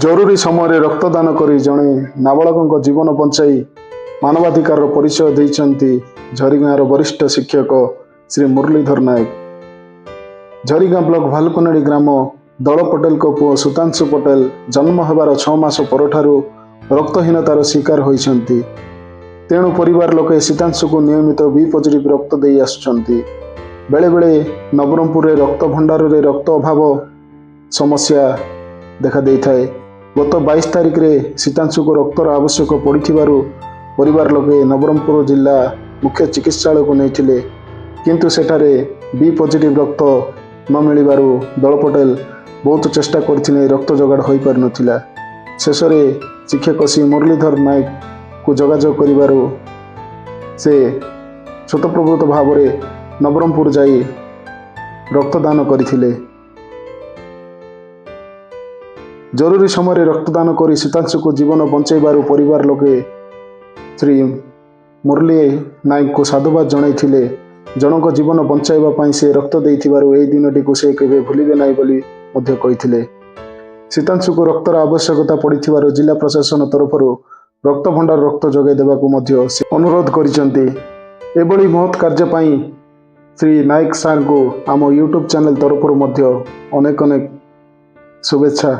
ଜରୁରୀ ସମୟରେ ରକ୍ତଦାନ କରି ଜଣେ ନାବାଳକଙ୍କ ଜୀବନ ବଞ୍ଚାଇ ମାନବାଧିକାରର ପରିଚୟ ଦେଇଛନ୍ତି ଝରିଗାଁର ବରିଷ୍ଠ ଶିକ୍ଷକ ଶ୍ରୀ ମୁରଲୀଧର ନାୟକ। ଝରିଗାଁ ବ୍ଲକ ଭାଲୁକୁନାଡ଼ି ଗ୍ରାମ ଦଳ ପଟେଲଙ୍କ ପୁଅ ସୁତାଂଶୁ ପଟେଲ ଜନ୍ମ ହେବାର 6 ମାସ ପରଠାରୁ ରକ୍ତହୀନତାର ଶିକାର ହୋଇଛନ୍ତି। ତେଣୁ ପରିବାର ଲୋକେ ସୀତାଂଶୁକୁ ନିୟମିତ ବି ପଜିଟିଭ ରକ୍ତ ଦେଇ ଆସୁଛନ୍ତି। ବେଳେବେଳେ ନବରଙ୍ଗପୁରରେ ରକ୍ତ ଭଣ୍ଡାରରେ ରକ୍ତ ଅଭାବ ସମସ୍ୟା ଦେଖାଦେଇଥାଏ। ଗତ 22 ତାରିଖରେ ସୀତାଂଶୁକୁ ରକ୍ତର ଆବଶ୍ୟକ ପଡ଼ିଥିବାରୁ ପରିବାର ଲୋକେ ନବରଙ୍ଗପୁର ଜିଲ୍ଲା ମୁଖ୍ୟ ଚିକିତ୍ସାଳୟକୁ ନେଇଥିଲେ। କିନ୍ତୁ ସେଠାରେ ବି ପଜିଟିଭ ରକ୍ତ ନ ମିଳିବାରୁ ଦଳ ପଟେଲ ବହୁତ ଚେଷ୍ଟା କରିଥିଲେ, ରକ୍ତ ଯୋଗାଡ଼ ହୋଇପାରିନଥିଲା। ଶେଷରେ ଶିକ୍ଷକ ଶ୍ରୀ ମୁରଲୀଧର ନାୟକକୁ ଯୋଗାଯୋଗ କରିବାରୁ ସେ ସ୍ୱତଃପ୍ରବୃତ୍ତ ଭାବରେ ନବରଙ୍ଗପୁର ଯାଇ ରକ୍ତଦାନ କରିଥିଲେ। ଜରୁରୀ ସମୟରେ ରକ୍ତଦାନ କରି ସୀତାଂଶୁକୁ ଜୀବନ ବଞ୍ଚାଇବାରୁ ପରିବାର ଲୋକେ ଶ୍ରୀ ମୁରଲୀ ନାୟକଙ୍କୁ ସାଧୁବାଦ ଜଣାଇଥିଲେ। ଜଣଙ୍କ ଜୀବନ ବଞ୍ଚାଇବା ପାଇଁ ସେ ରକ୍ତ ଦେଇଥିବାରୁ ଏହି ଦିନଟିକୁ ସେ କେବେ ଭୁଲିବେ ନାହିଁ ବୋଲି ମଧ୍ୟ କହିଥିଲେ। ସୀତାଂଶୁକୁ ରକ୍ତର ଆବଶ୍ୟକତା ପଡ଼ିଥିବାରୁ ଜିଲ୍ଲା ପ୍ରଶାସନ ତରଫରୁ ରକ୍ତ ଭଣ୍ଡାର ରକ୍ତ ଯୋଗାଇ ଦେବାକୁ ମଧ୍ୟ ସେ ଅନୁରୋଧ କରିଛନ୍ତି। ଏଭଳି ମହତ୍ କାର୍ଯ୍ୟ ପାଇଁ ଶ୍ରୀ ନାୟକ ସାର୍ଙ୍କୁ ଆମ ୟୁଟ୍ୟୁବ୍ ଚ୍ୟାନେଲ୍ ତରଫରୁ ମଧ୍ୟ ଅନେକ ଅନେକ ଶୁଭେଚ୍ଛା।